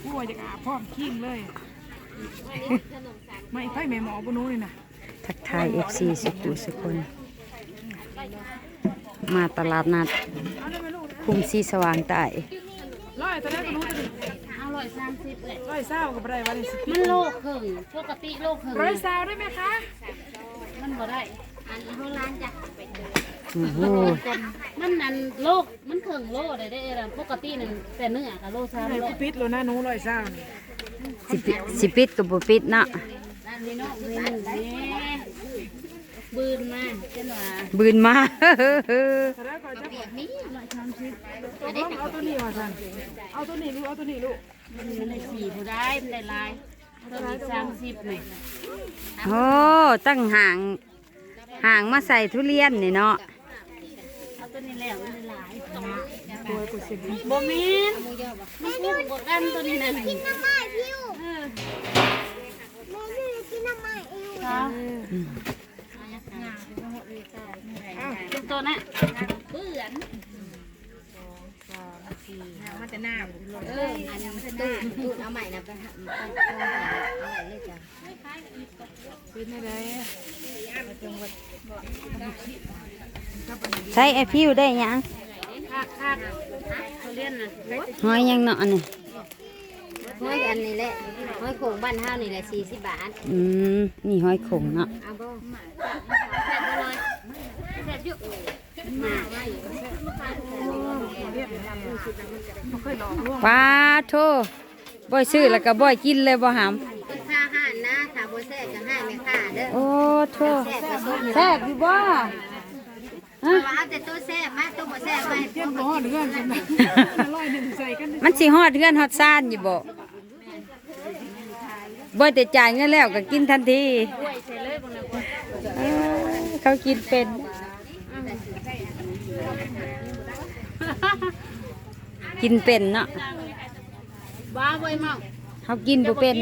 ครัวอยากอาบพร้อมคิงเลย ไม่ไผแม่หมอบ่หนูนี่นะ ทักทาย เอฟซี สุขุสุคน มาตลาดนัด เอาได้ไหมลูกนะ คุ้มศรีสว่างใต้ ร้อยเท่าใดบ่หนูตัวนี้ เอาร้อยสามสิบเลย ร้อยซาวก็บ่ได้ว่านี่สิ มันโลครึ่ง ปกติโลครึ่ง ร้อยซาวได้ไหมคะ มันบ่ได้ อันนี้ของร้านจ้ะ โอ้โห มันอันโล มันครึ่งโลได้เด้ ปกตินั่นแต่เนื้อก็โลสาม ให้ โล กูปิดแล้วนะหนู ร้อยซาวนี่ สิปิด สิปิดก็บ่ปิดเนาะ อันนี้เนาะ เมนูนี่ บืนมา จนว่า บืนมา เท่าใดก็จะ เปียกนี่ ร้อยสามสิบ ตกลงเอาตัวนี้ว่าซั่น เอาตัวนี้ลูก เอาตัวนี้ลูก มันได้สี่ผู้ได้ มันได้หลาย เพิ่มอีกสามสิบนี่ โอ้ ตั้งห้าง ห้างมาใส่ทุเรียนนี่เนาะ เอาตัวนี้แล้วมันได้หลาย บ่แม่น มันถูกกว่ากันตัวนี้นั่น กินน้ำไม้พิว เออ แม่นี่กินน้ำไม้อิว ครับ อืม เอาตัวนั้นเปื้อน สอง สาม สี่ มาแต่หน้า เออ อันนี้มันจะตู้ ตู้เอาใหม่นะ ไปหา ไป ไปหาเอาใหม่เลยจ้ะ เป็นอะไร ใช้ไอ้พิวได้หยัง คักๆ เขาเรียนน่ะ หอยหยังเนาะอันนี้ หอยอันนี้แหละ หอยโข่งบ้านเฮานี่แหละ สี่สิบบาท อืม นี่หอยโข่งเนาะ เอาบ่ แซ่บอยู่ ป้าโธ่ บ่อยซื้อแล้วก็บ่อยกินเลยบ่หำ เป็นค่าอาหารนะ ถ้าบ่แซ่บก็ให้แม่ค้าเด้อ โอ้โธ่ แซ่บก็สม แซ่บอยู่บ่ ฮะ เอาแต่ตัวแซ่บมา ตัวบ่แซ่บไป เตรียมบ่ฮอดเฮือนซั่นนะ ร้อยหนึ่งใส่กัน มันสิฮอดเฮือนฮอดซานอยู่บ่ บ่แต่จ่ายเงินแล้วก็กินทันที เออ เขากินเป็น กินเป็นเนาะ บ้าบ่อยเมา เขากินบ่เป็น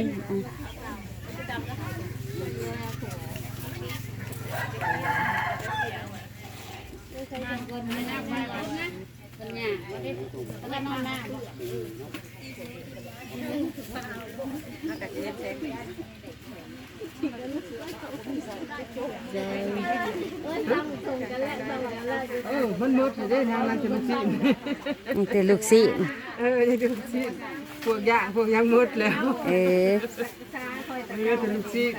เออ มันหมดแล้วเด้ นาง นางจะมาซี้ มีแต่ลูกซี้น เออ นี่ลูกซี้น พวกย่าง พวกหยังหมดแล้ว เออ เหลือแต่ลูกซี้น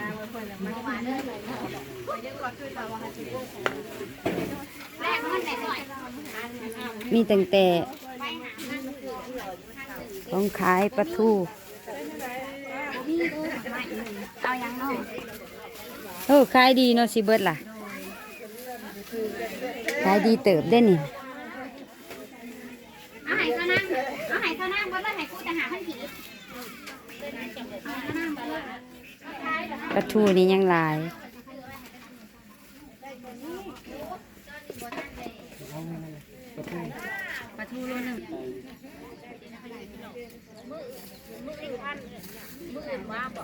มีตั้งแต่ของขายปลาทู เอาหยังเนาะ โอ้ ขายดีเนาะ สิเบิดล่ะ ขายดีเติบเด้นี่ เอาให้เขานั่ง เอาให้เขานั่งเบิดเลย ให้กูแต่หาพันกีบ เอาให้เขานั่งเบิดเลย ปลาทูนี่ยังหลาย ปลาทูโลหนึ่ง มื้ออื่นว่าบ่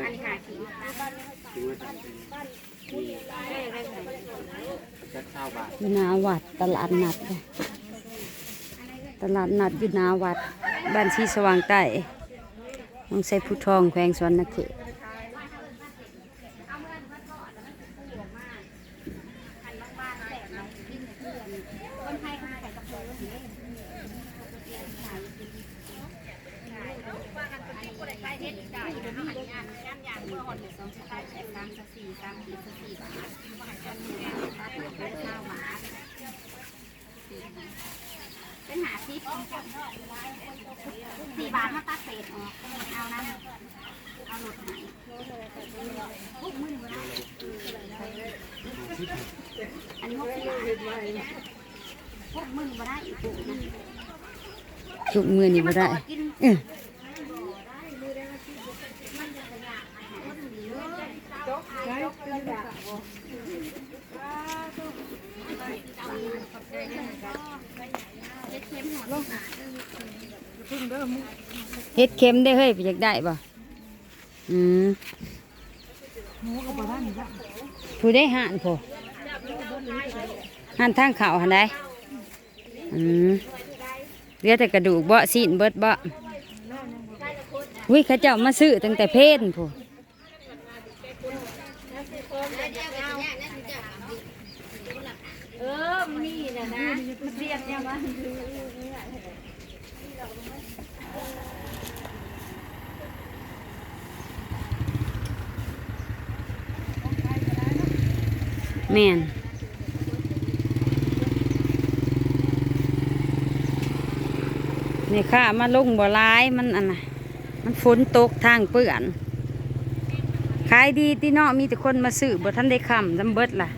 อันนี้ห้าขีด อยู่หน้าวัดตลาดนัด ตลาดนัดอยู่หน้าวัด บ้านศรีสว่างใต้ เมืองไชภูทอง แขวงสะหวันนะเขต เป็นห้าสิบ สี่บาท มาตัดเศษออก เอานะ เอาหลุดให้ อันนี้หกสิบบาท หกหมื่นบ่ได้อีก ทุกมื้อนี่บ่ได้ เออ เห็ดเข็มเด้อเฮ้ย อยากได้บ่ อืม ผู้ใด๋ ห้านผู้ ห้านทางเข้าหั่นใด๋ อืม ຫຼືອແຕ່ກະດູກເບາະ ຊີ້ນເບິດເບາະ. ອຸ້ຍ ເຂົາເຈົ້າມາຊື້ຕັ້ງແຕ່ເພນພຸ້ນ. ເອີ ມັນມີນະນະ ມັນລຽນແນວມາ. ແມ່ນ ແມ່ຄ້າມາລົງບໍ່ຫຼາຍ ມັນອັນນ່າ ມັນຝົນຕົກ ທາງເປື້ອນ. ຂາຍດີຕິເນາະ ມີແຕ່ຄົນມາຊື້ ບໍ່ທັນໄດ້ຄ່ຳ ຊຳເບິດລະ.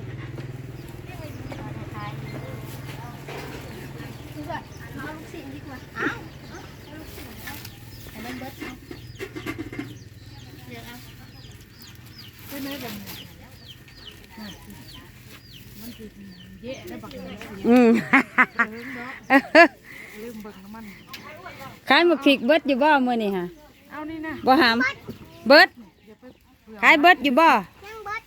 ອືມ ຂາຍໝາກພິກເບິດຢູ່ບໍ່ມື້ນີ້ຫະ? ເອົານີ້ນະ ບໍ່ຫຳ ເບິດ. ຂາຍເບິດຢູ່ບໍ່? ຍັງເບິດ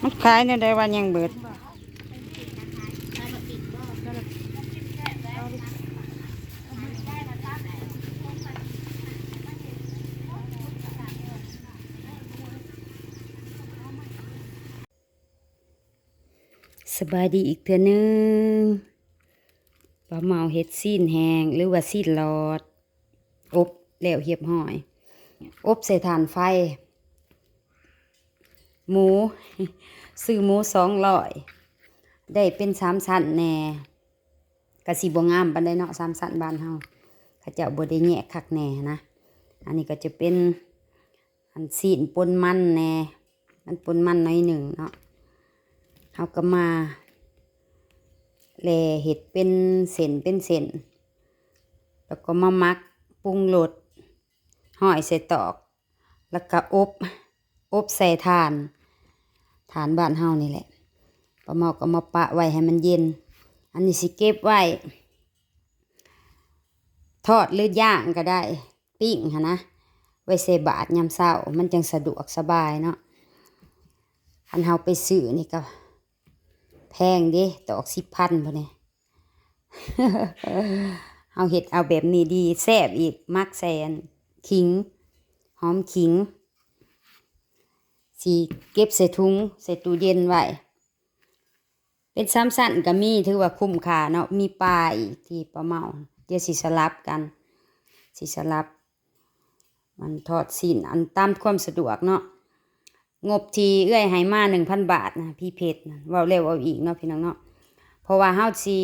ມັນຂາຍແນວໃດວ່າຍັງເບິດ? ສະບາຍດີອີກເທື່ອໜຶ່ງ. ປ້າເມົາເຮັດຊີ້ນແຫ້ງ ຫຼືວ່າຊີ້ນຫຼອດ ອົບແລ້ວຮຽບຮ້ອຍ ອົບໃສ່ຖ່ານໄຟ. ໝູ ຊື້ໝູສອງຮ້ອຍ ໄດ້ເປັນສາມຊັ້ນແດ່ ກະຊິບໍ່ງາມປານໃດເນາະ ສາມຊັ້ນບ້ານເຮົາ ເຂົາເຈົ້າບໍ່ໄດ້ແຍກຄັກແນ່ນະ. ອັນນີ້ກໍຈະເປັນ ອັນຊີ້ນປົນມັນແດ່ ມັນປົນມັນໜ້ອຍໜຶ່ງເນາະ. ເຮົາກໍມາແລ່ເຮັດເປັນເສັ້ນເປັນເສັ້ນ ແລ້ວກໍມາໝັກປຸງລົດ ຫ້ອຍໃສ່ຕອກ ແລ້ວກໍອົບ ອົບໃສ່ຖ່ານ ຖ່ານບ້ານເຮົານີ້ແຫຼະ. ປ້າເມົາກໍມາປະໄວ້ໃຫ້ມັນເຢັນ. ອັນນີ້ຊິເກັບໄວ້ ທອດຫຼືຍ່າງກໍໄດ້ ປີ້ງຫັ້ນນະ ໄວ້ໃສ່ບາດຍາມເຊົ້າ ມັນຈັ່ງສະດວກສະບາຍເນາະ. ຄັນເຮົາໄປຊື້ນີ້ກໍແພງເດ້ ຕອກສິບພັນພຸ້ນເດ. ເຮົາເຮັດເອົາແບບນີ້ດີ ແຊບອີກ ໝັກໃສ່ອັນ ຂີງ ຫອມຂີງ ຊິເກັບໃສ່ຖົງ ໃສ່ຕູ້ເຢັນໄວ້. ເປັນສາມຊັ້ນກໍມີ ຖືວ່າຄຸ້ມຄ່າເນາະ. ມີປາອີກທີ່ປ້າເມົາ ດຽວຊິສະຫຼັບກັນ ຊິສະຫຼັບ ມັນທອດຊີ້ນ ອັນຕາມຄວາມສະດວກເນາະ. ງົບທີ່ເອື້ອຍໃຫ້ມາໜຶ່ງພັນບາດນະ ພີ່ເພັດນະ ເວົ້າແລ້ວເວົ້າອີກເນາະ ພີ່ນ້ອງເນາະ. ເພາະວ່າເຮົາຊິ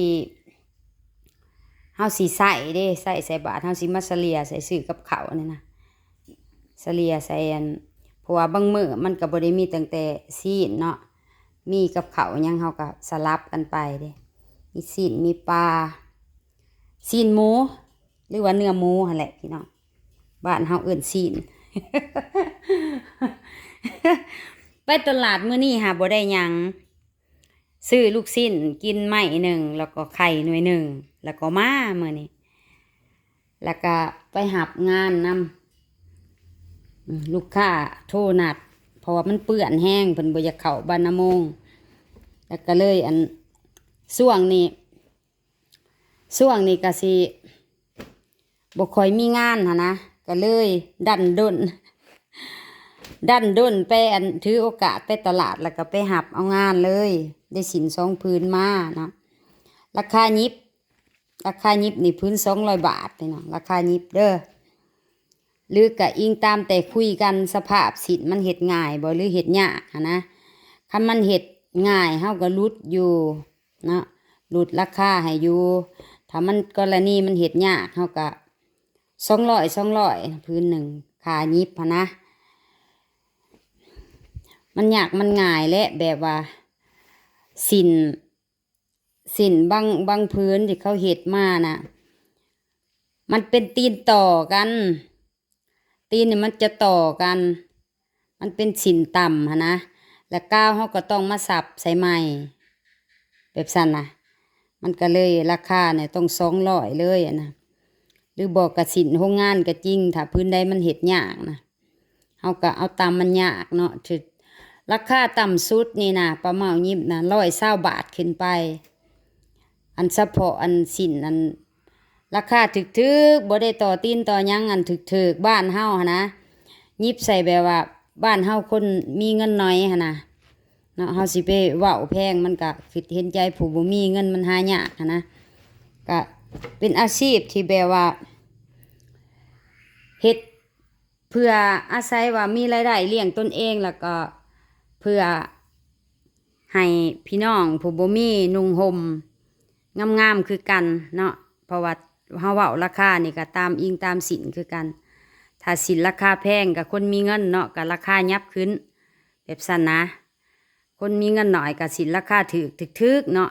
ເຮົາຊິໃຊ້ເດ້ ໃຊ້ໃສ່ບາດ ເຮົາຊິມາສະເລ່ຍໃສ່ຊື້ກັບເຂົ້ານີ້ນະ ສະເລ່ຍໃສ່ອັນ ເພາະວ່າບາງມື້ມັນກໍບໍ່ໄດ້ມີຕັ້ງແຕ່ຊີ້ນເນາະ ມີກັບເຂົ້າຫຍັງເຮົາກໍສະຫຼັບກັນໄປເດ້ ມີຊີ້ນມີປາ ຊີ້ນໝູ ຫຼືວ່າເນື້ອໝູຫັ້ນແຫຼະພີ່ນ້ອງ ບ້ານເຮົາເອີ້ນຊີ້ນ. ໄປຕະຫຼາດມື້ນີ້ຫາບໍ່ໄດ້ຫຍັງ ຊື້ລູກຊີ້ນກິນໄມ້ໜຶ່ງ ແລ້ວກໍໄຂ່ໜ່ວຍໜຶ່ງ ແລ້ວກໍມາມື້ນີ້ ແລ້ວກະໄປຮັບງານນຳ ອືມ ລູກຄ້າໂທນັດ ເພາະວ່າມັນເປື້ອນແຮງ ເພິ່ນບໍ່ຢາກເຂົ້າບ້ານນາໂມງ ແລ້ວກະເລີຍ ອັນ ຊ່ວງນີ້ ຊ່ວງນີ້ກະຊິບໍ່ຄ່ອຍມີງານຫັ້ນນະ ກະເລີຍດັນດົນ ດັນດົນໄປ ອັນ ຖືໂອກາດໄປຕະຫຼາດ ແລ້ວກະໄປຮັບເອົາງານເລີຍ ໄດ້ສິ້ນສອງຜືນມາເນາະ. ລາຄາຫຍິບ ລາຄາຫຍິບນີ້ຜືນສອງຮ້ອຍບາດນີ້ເນາະ ລາຄາຫຍິບເດີ ຫຼືກະອີງຕາມແຕ່ຄຸຍກັນ ສະພາບສິ້ນມັນເຮັດງ່າຍບໍ່ ຫຼືເຮັດຍາກຫັ້ນນະ. ຄັນມັນເຮັດງ່າຍເຮົາກໍຫຼຸດຢູ່ເນາະ ຫຼຸດລາຄາໃຫ້ຢູ່. ຖ້າມັນ ກໍລະນີມັນເຮັດຍາກ ເຮົາກະສອງຮ້ອຍ ສອງຮ້ອຍ ຜືນໜຶ່ງ ຄ່າຫຍິບຫັ້ນນະ. ມັນຍາກມັນງ່າຍແຫຼະ ແບບວ່າສິ້ນ ສິ້ນບາງ ບາງຜືນທີ່ເຂົາເຮັດມານະ ມັນເປັນຕີນຕໍ່ກັນ ຕີນນີ້ມັນຈະຕໍ່ກັນ ມັນເປັນສິ້ນຕ່ຳຫັ້ນນະ ແລ້ວກາວເຮົາກໍຕ້ອງມາສັບໃສ່ໃໝ່ ແບບຊັ້ນນະ ມັນກໍເລີຍລາຄານີ້ຕ້ອງສອງຮ້ອຍເລີຍຫັ້ນນະ. ຫຼືບໍ່ກະສິ້ນໂຮງງານກໍຈິງ ຖ້າຜືນໃດມັນເຮັດຍາກນະ ເຮົາກໍເອົາຕາມມັນຍາກເນາະ. ຖື ລາຄາຕ່ຳສຸດນີ້ນະ ປາເມົາຫຍິບນະ ຮ້ອຍຊາວບາດຂຶ້ນໄປ. ອັນສະເພາະອັນສິ້ນອັນລາຄາຖືກໆ ບໍ່ໄດ້ຕໍ່ຕີນຕໍ່ຫຍັງ ອັນຖືກໆ ບ້ານເຮົາຫັ້ນນະ ຫຍິບໃສ່ແບບວ່າບ້ານເຮົາຄົນມີເງິນໜ້ອຍຫັ້ນນະ ເນາະ ເຮົາຊິໄປເວົ້າແພງ ມັນກະຄິດເຫັນໃຈຜູ້ບໍ່ມີເງິນ ມັນຫາຍາກຫັ້ນນະ ກະເປັນອາຊີບທີ່ແບບວ່າເຮັດເພື່ອອາໄສວ່າມີລາຍໄດ້ລ້ຽງຕົນເອງ ແລ້ວກໍເພື່ອໃຫ້ພີ່ນ້ອງຜູ້ບໍ່ມີນຸ່ງຫົ່ມງາມໆຄືກັນເນາະ ເພາະວ່າເຮົາເວົ້າລາຄານີ້ກໍຕາມອີງຕາມສິ້ນຄືກັນ ຖ້າສິ້ນລາຄາແພງກໍຄົນມີເງິນເນາະ ກໍລາຄາຫຍັບຂຶ້ນ ແບບຊັ້ນນະ ຄົນມີເງິນໜ້ອຍກໍສິ້ນລາຄາຖືກ ຖືກໆ ເນາະ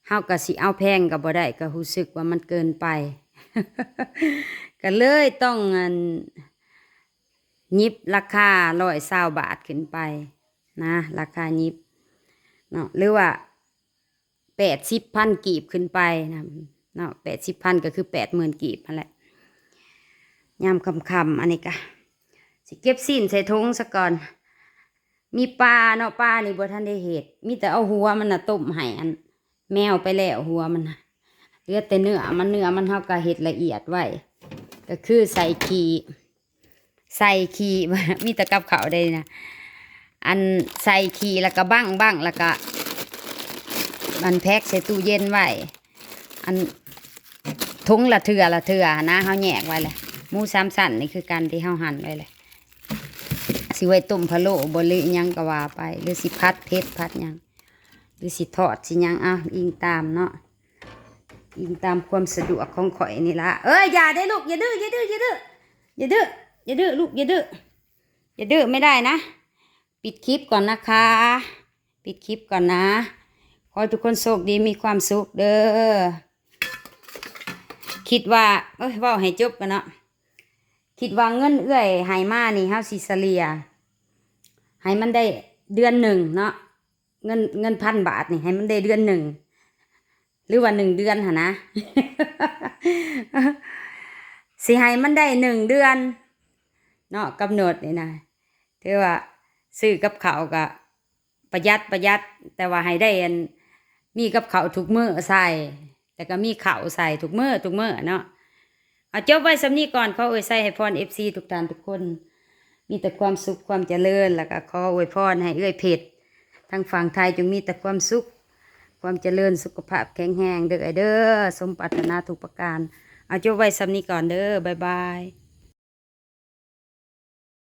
ເຮົາກໍຊິເອົາແພງກໍບໍ່ໄດ້ ກໍຮູ້ສຶກວ່າມັນເກີນໄປ ກໍເລີຍຕ້ອງ ອັນ ຫຍິບລາຄາຮ້ອຍຊາວບາດຂຶ້ນໄປນະ ລາຄາຫຍິບເນາະ ຫຼືວ່າແປດສິບພັນກີບຂຶ້ນໄປນະເນາະ ແປດສິບພັນກໍຄືແປດໝື່ນກີບຫັ້ນແຫຼະ ຍາມຄ່ຳໆ ອັນນີ້ກະຊິເກັບຊີ້ນໃສ່ຖົງສາກ່ອນ ມີປາເນາະ ປານີ້ບໍ່ທັນໄດ້ເຮັດ ມີແຕ່ເອົາຫົວມັນນະຕົ້ມໃຫ້ອັນແມວໄປແລ້ວ ຫົວມັນນະ ເຫຼືອແຕ່ເນື້ອມັນ ເນື້ອມັນເຮົາກໍເຮັດລະອຽດໄວ້ ກໍຄືໃສ່ຂີ້ ໃສ່ຂີ້ ມີແຕ່ກັບເຂົ້າໄດ້ນະ ອັນໃສ່ຂີ້ ແລ້ວກໍບັ້ງໆ ແລ້ວກໍອັນແພັກໃສ່ຕູ້ເຢັນໄວ້ ອັນຖົງລະເທື່ອລະເທື່ອຫັ້ນນະ ເຮົາແຍກໄວ້ແຫຼະ ໝູສາມຊັ້ນນີ້ຄືກັນທີ່ເຮົາຫັ່ນໄວ້ແຫຼະ ຊິໄວ້ຕົ້ມພະໂລ້ບໍ ຫຼືອີ່ຫຍັງກໍວ່າໄປ ຫຼືຊິຜັດເຜັດຜັດຫຍັງ ຫຼືຊິທອດຊິຫຍັງ ເອົາອີງຕາມເນາະ ອີງຕາມຄວາມສະດວກຂອງຂ້ອຍນີ້ລະ ເອີຍ ຢ່າເດ້ລູກ ຢ່າດື້ ຢ່າດື້ ຢ່າດື້ ຢ່າດື້ ຢ່າດື້ລູກ ຢ່າດື້ อย่าดื้อไม่ได้นะ ปิดคลิปก่อนนะคะ ปิดคลิปก่อนนะ ขอให้ทุกคนโชคดีมีความสุขเด้อ คิดว่า เอ้ย เว้าให้จบก่อนเนาะ คิดว่าเงินเอื้อยให้มานี่ เฮาสิเฉลี่ยให้มันได้เดือนหนึ่งเนาะ เงิน เงินพันบาทนี่ ให้มันได้เดือนหนึ่ง หรือว่าหนึ่งเดือนหั่นนะ สิให้มันได้หนึ่งเดือนเนาะ กำหนดนี่นะ ถือว่าซื้อกับข้าวก็ประหยัด ประหยัด แต่ว่าให้ได้อัน มีกับข้าวทุกมื้อใส่ แต่ก็มีข้าวใส่ทุกมื้อ ทุกมื้อเนาะ เอาจบไว้ส่ำนี้ก่อน ขออวยไส้ให้พร เอฟซี ทุกท่านทุกคน มีแต่ความสุขความเจริญ แล้วก็ขออวยพรให้เอื้อยเพชรทางฝั่งไทยจงมีแต่ความสุข ความเจริญ สุขภาพแข็งแรงเด้อเด้อ สมปรารถนาทุกประการ เอาจบไว้ส่ำนี้ก่อนเด้อ บ๊ายบาย